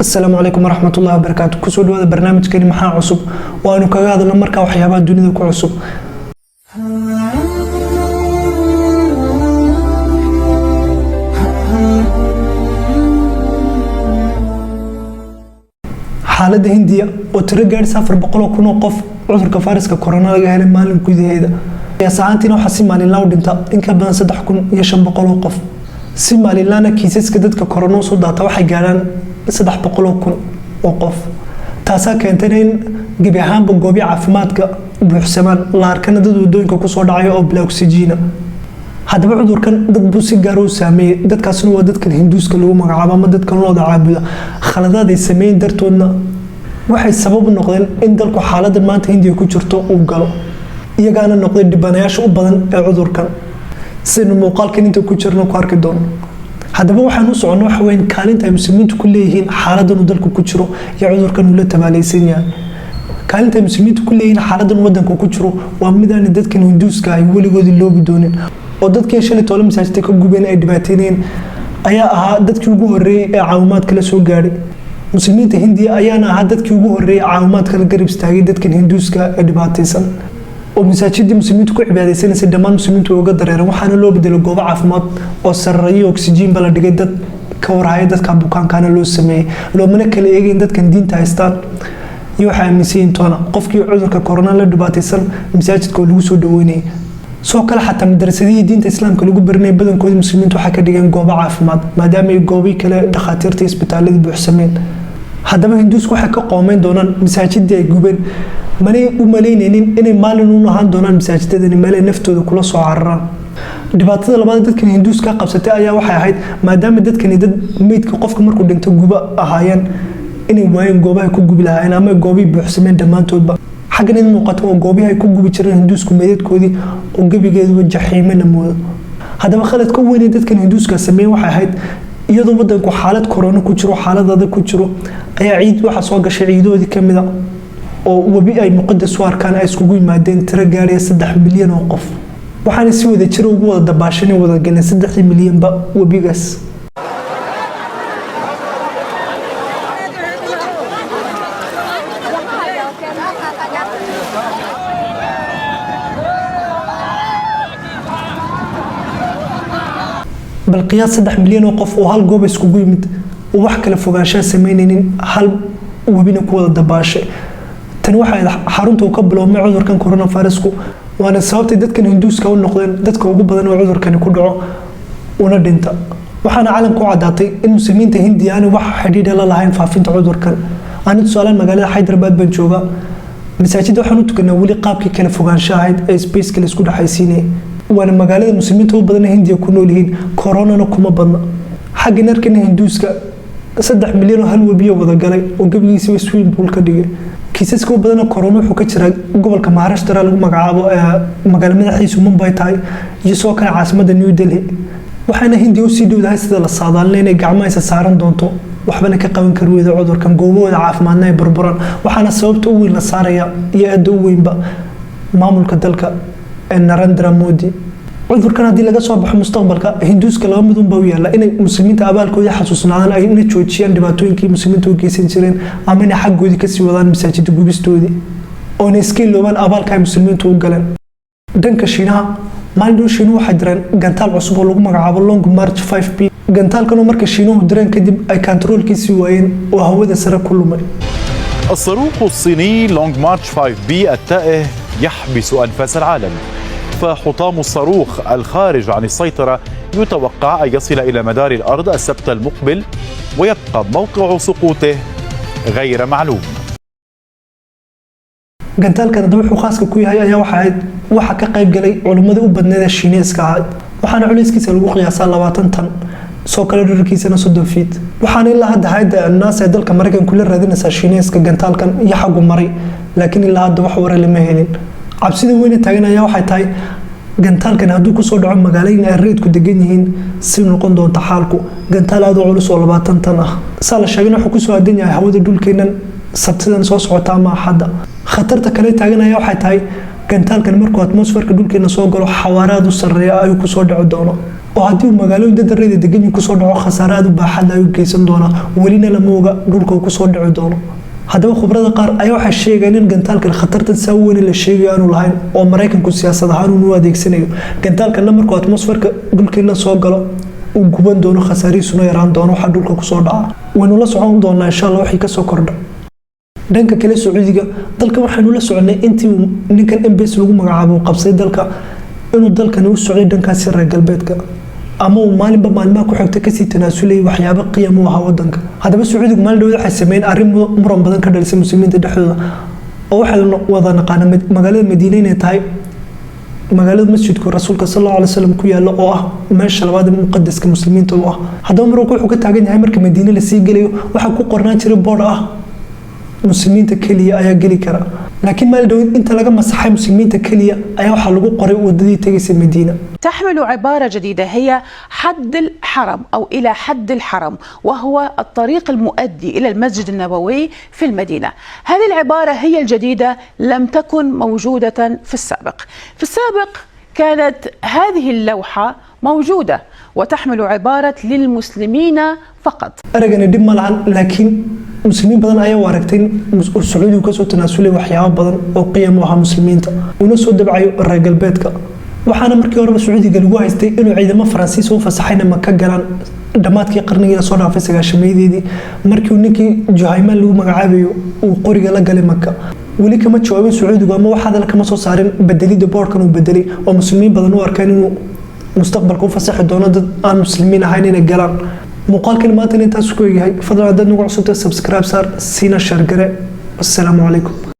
Asalaamu calaykum waraxmatullahi wabarakaatu. Kusoo dhawaada barnaamijkeeni Maxaa Cusub, oo aynu kaga hadalno markaa waxyaabaha dunida ku cusub. Xaaladda Hindiya oo tiro gaadhisa 400,000 oo qof cudurka fayraska corona laga helay maalin gudaheeda. Qiyaas ahaantiina waxaa si maalinla u dhinta in ka badan 3500 oo qof. Si maalinlaana kiisaska dadka corona soo daata waxay gaadhaan 300,000 oo qof. Taasaa keentayna in gebi ahaanba goobihi caafimaadka buuxsamaan, la arkana dad wadooyinka kusoo dhacaya oo bilaa oksijiina. Haddaba cudurkan dad buu si gaar u saameeyey. Dadkaasna waa dadkan Hinduuska lagu magacaabo ama dadkan looda caabuda. Khaladaad ay sameeyeen dartoodna waxay sabab u noqdeen in dalku xaaladan maanta Hindiya ku jirto uu galo, iyagaana noqday dhibanayaasha u badan ee cudurkan, sidaynu muuqaalkan inta ku jirno ku arki doono. Haddaba waxaan u soconno waxa weyn kaalinta ay muslimiintu ku leeyihiin xaaladan uu dalku ku jiro iyo cudurkan uu la tabaalaysan yahay. Kaalinta ay muslimiintu ku leeyihiin xaaladan wadanka ku jiro waa midaan dadkan Hinduuska ay weligoodii loobi doonin, oo dadkii shalay toole masaajidka ka gubeen ay dhibaateynayeen ayaa ahaa dadkii ugu horreeyey ee caawimaadka la soo gaadhay. Muslimiinta Hindiya ayaana ahaa dadkii ugu horreeyey caawimaadka la garab istaagay dadkan Hinduuska ee dhibaataysan, oo masaajidii muslimiintu ku cibaadaysanaysay dhammaan muslimiintu way uga dareereen, waxaana loo bedelay goobo caafimaad oo sarareeyo oksijiinba la dhigay, dad ka warhaya dadka bukaankaana loo sameeyey. Loomana kala eegayn dadkan diinta haystaan iyo waxay aaminsan yihiin toona. Qofkii cudurka corona la dhibaataysan masaajidka oo lagu soo dhaweynayay. Sidoo kale xataa madrasadihii diinta islaamka lagu baranayay badankoodii muslimiintu waxay ka dhigeen goobo caafimaad, maadaama ay goobii kale dhakhaatiirta iyo isbitaaladii buuxsameen. Haddaba Hinduusku waxay ka qoomeyn doonaan masaajidii ay gubeen. Manay u malaynaynin inay maalin u ahaan doonaan masaajidadani meel ay naftooda kula soo cararaan. Dhibaatada labaad dadkan Hinduuska qabsatay ayaa waxay ahayd, maadaama dadkani dad meydka qofka markuu dhinto guba ahaayeen, inay waayeen goobahay ku gubi lahaayeen ama goobihii buuxsameen dhammaantoodba. Xaggan in muuqata waa goobihii ay ku gubi jireen Hinduusku meydadkoodii, oo gebigeeduba jaxiime la moodo. Haddaba khaladka weyn ee dadkan Hinduuska sameeyeen waxay ahayd, iyadoo wadanku xaalad korona ku jiro, xaalad adag ku jiro, ayaa ciid waxaa soo gashay ciidoodii kamida oo webi ay muqadas u arkaan ay iskugu yimaadeen tiro gaaraya 3 milyan oo qof, waxaana si wada jiro ugu wada dabaashanay wada galeen 3dii milyanba webigaas. Bal qiyaas 3 milyan oo qof oo hal goob iskugu yimid oo wax kala fogaanshaa samaynaynin, hal webina ku wada dabaashay. Tani waxay xarunta uu ka biloobmay cudurkan coronavirusku, waana sababtay dadkan Hinduuska u noqdeen dadka ugu badan oo cudurkani ku dhaco una dhinta. Waxaana caalamka u caddaatay in muslimiinta Hindiya aanay wax xidhiidha la lahayn faafinta cudurkan. Ani tusaalaan magaalada Hyderabad baan joogaa. Masaajidda waxaan u tukanaa weli qaabkii kala fogaansho ahayd ee spaceka la isku dhexaysiinayay, waana magaalada muslimiinta u badan Hindiya ku nool yihiin, coronana kuma badna. Xagga narkana Hinduuska 3 milyan oo hal webiyo wada galay oo gebigiisaba swimming pool ka dhigay. Kiisaska u badana corona wuxuu ka jiraa gobolka Maharashtra lagu magacaabo ee magaalo madaxiisu Mumbai tahay, iyo sidoo kale caasimadda New Delhi. Waxaana Hindiya usii dhowdahay sida la saadaalina inay gacmaha isa saaran doonto, waxbana ka qaban kari weyda cudurkan, goobahooda caafimaadna ay burburaan. Waxaana sababta u weyn la saaraya iyo aada u weynba maamulka dalka ee Narendra Modi. Cudurkan haddii laga soo baxo mustaqbalka, Hinduuska laba mid unbaa u yaalla: inay muslimiinta abaalkoodii xasuusnaadaan, ay ina joojiyaan dhibaatooyinkii muslimiinta u geysan jireen, ama inay xaggoodii kasii wadaan masaajida gubistoodii oona iska iloobaan abaalka ay muslimiintu u galeen. Dhanka Shiinaha, maalin dhow Shiinuhu waxay direen gantaal cusub oo lagu magacaabo Long March 5B. Gantaalkan oo markay Shiinuhu direen kadib ay kantaroolkiisii waayeen oo hawada sare ku lumay. الصاروخ الصيني لونج مارش 5 بي التائه يحبس أنفاس العالم، فحطام الصاروخ الخارج عن السيطرة يتوقع أن يصل إلى مدار الأرض السبت المقبل، ويبقى موقع سقوطه غير معلوم. Gantaalkan haddaba wuxuu khaaska ku yahay ayaa waxa ahayd waxa ka qayb galay culimmadii u badneed ee Shiineeska ahayd, waxaana culayskiisa lagu qiyaasaa 20 tan, soo kale dhererkiisana 30 feet. Waxaana ilaa hadda hay'adda NASA ee dalka Maraykanku la raadinaysaa Shiineeska gantaalkan iyo xaggu maray, laakiin ilaa hadda wax wara lama helin. Cabsida weyne taagan ayaa waxay tahay, gantaalkan hadduu kusoo dhaco magaalooyin ay reedku degan yihiin, si noqon doonta xaalku? Gantaal aad u culus oo 20 tan ah, saa la sheegay, wuxuu kusoo aadan yahay hawada dhulkeennan Sabtidan soo socota ama Axadda. Khatarta kale taagan ayaa waxay tahay, gantaalkan markuu atmosferka dhulkeena soo galo, xawaaraad u sarreeya ayuu kusoo dhici doono. Oo haddii uu magaalooyin dad rayid degan kusoo dhaco, khasaare aad u baaxad ayuu geysan doonaa. Welina lama oga dhulka uu kusoo dhici doono. Haddaba khubrada qaar ayaa waxay sheegayaan in gantaalkan khatartan saa weyn la sheegayo aanu lahayn, oo Maraykanku siyaasad ahaan uu u adeegsanayo. Gantaalkanna markuu atmosferka dhulkiina soo galo uu guban doono, khasaarihiisuna yaraan doono. Waxaa dhulka kusoo dhaca waynu la socon doonaa, insha Allah, wixii kasoo kordha. Dhanka kale, Sacuudiga, dalkan waxaynu la soconay intii ninkan MBS lagu magacaabo uu qabsaday dalka inuu dalkani u socday dhankaasi reer galbeedka, ama uu maalinba maalmaha ku xigta kasii tanaasulayay waxyaabo qiyam u ahaa wadanka. Haddaba Sacuudigu maalin dhawed waxay sameeyeen arrin muran badan ka dhalisay muslimiinta dhexdooda, oo waxaa wada naqaana magaalada Madiine inay tahay magaalada masjidku rasuulka sal Allahu alay wasalam ku yaalo, oo ah meesha labaad ee muqadaska muslimiinta u ah. Haddaba muranku wuxuu ka taagan yahay, marka Madiine lasii gelayo waxaa ku qornaan jiray board ah "Muslimiinta keliya ayaa geli kara", laakiin maalin dhaweyd inta laga masaxay "Muslimiinta keliya" ayaa waxaa lagu qoray "Wadadii tegaysa Madiina". تحمل عبارة جديدة هي "حد الحرم" أو "إلى حد الحرم"، وهو الطريق المؤدي إلى المسجد النبوي في المدينة. هذه العبارة هي الجديدة، لم تكن موجودة في السابق. في السابق كانت هذه اللوحة موجودة وتحمل عبارة "للمسلمين فقط". Eragani dhib ma lahan, laakiin muslimiin badan ayaa u aragtay in uu Sacuudigu kasoo tanaasulay waxyaabo badan oo qiyam u ahaa muslimiinta, una soo dabcayo reer galbeedka. Waxaana markii horeba Sacuudiga lagu haystay inuu ciidamo Faransiis u fasaxayna Maka galaan dhammaadkii qarnigii lasoo dhaafay, 90-yadeedii, markii uu ninkii Juhaymaan lagu magacaabayo uu qoriga la galay Maka. Weli kama jawaabin Sacuudigu ama wax hadal kama soo saarin bedelidda boorkan uu bedelay, oo muslimiin badan u arkaan inuu mustaqbalka u fasaxi doono dad aan muslimiin ahayn inay galaan. Muuqaalkan maanta intaas ku egyahay. Fadlan haddaad nagu cusubtay, subscribe saar, siina share garee. Assalaamu calaykum.